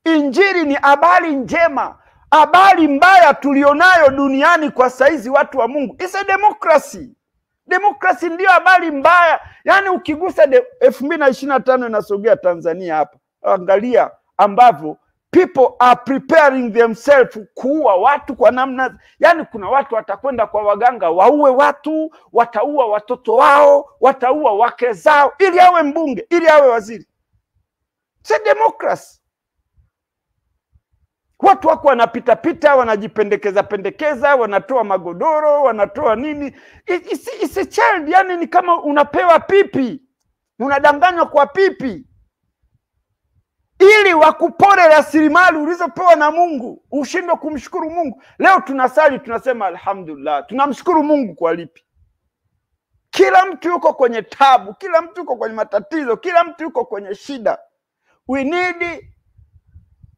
Injili ni habari njema. Habari mbaya tulionayo duniani kwa saizi, watu wa Mungu, it's a democracy. Democracy ndio habari mbaya. Yaani ukigusa 2025 inasogea Tanzania hapa. Angalia ambavyo people are preparing themselves kuua watu kwa namna, yani kuna watu watakwenda kwa waganga waue watu, wataua watoto wao, wataua wake zao ili awe mbunge, ili awe waziri. It's a democracy. Watu wako wanapita pita, wanajipendekeza pendekeza, wanatoa magodoro, wanatoa nini. It's a child, yani ni kama unapewa pipi, unadanganywa kwa pipi ili wakupore rasilimali ulizopewa na Mungu, ushindwe kumshukuru Mungu. Leo tunasali tunasema alhamdulillah, tunamshukuru Mungu kwa lipi? Kila mtu yuko kwenye tabu, kila mtu yuko kwenye matatizo, kila mtu yuko kwenye shida. We need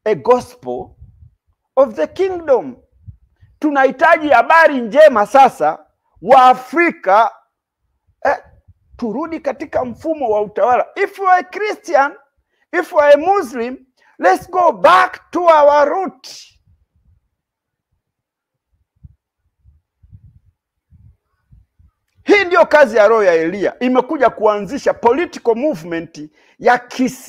a gospel of the kingdom. Tunahitaji habari njema sasa wa Afrika, turudi katika mfumo wa utawala. If you are a Christian, if we are a Muslim, let's go back to our root. Hii ndio kazi ya roho ya Elia. Imekuja kuanzisha political movement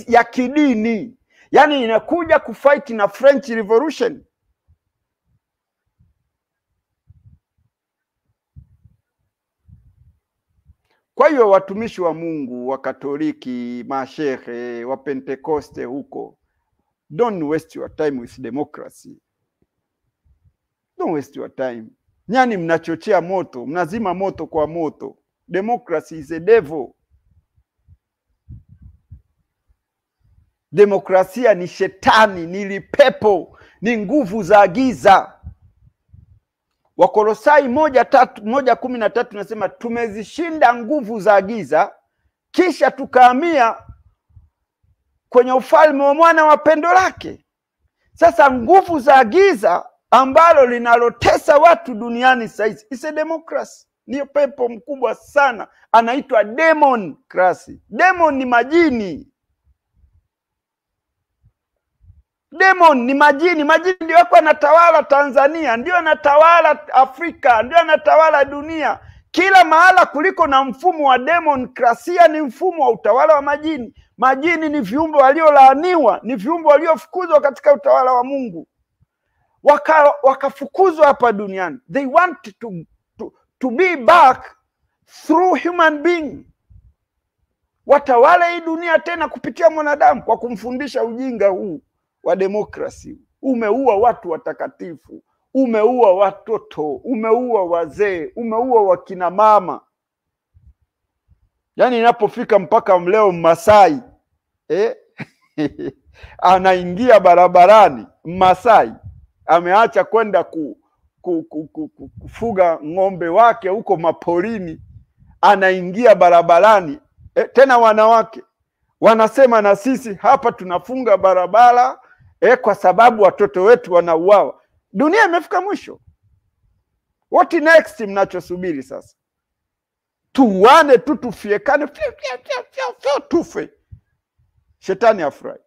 ya kidini. Yaani inakuja kufight na French Revolution. Kwa hiyo watumishi wa Mungu, wa Katoliki, mashehe, wa Pentekoste huko, don't waste your time with democracy. Don't waste your time. Nyani mnachochea moto, mnazima moto kwa moto. Democracy is a devil. Demokrasia ni shetani, ni lipepo, ni nguvu za giza. Wakolosai 1:13 nasema tumezishinda nguvu za giza, kisha tukahamia kwenye ufalme wa mwana wa pendo lake. Sasa nguvu za giza ambalo linalotesa watu duniani saizi, it's a democracy. Ni pepo mkubwa sana, anaitwa democracy. Demon ni majini. Demon ni majini. Majini ndio yako anatawala Tanzania, ndio anatawala Afrika, ndio anatawala dunia. Kila mahala kuliko na mfumo wa demokrasia ni mfumo wa utawala wa majini. Majini ni viumbe waliolaaniwa, ni viumbe waliofukuzwa katika utawala wa Mungu. Wakafukuzwa hapa duniani. They want to be back through human being. Watawala hii dunia tena kupitia mwanadamu kwa kumfundisha ujinga huu wa demokrasi. Umeua watu watakatifu, umeua watoto, umeua wazee, umeua wakina mama. Yaani inapofika mpaka leo Masai anaingia barabarani, Masai ameacha kwenda kufuga ng'ombe wake huko maporini, anaingia barabarani. Tena wanawake wanasema na sisi hapa tunafunga barabara kwa sababu watoto wetu wanauawa. Dunia imefika mwisho. What next mnachosubiri sasa? Tuane tu, tufiekane, tufe. Shetani afurahi.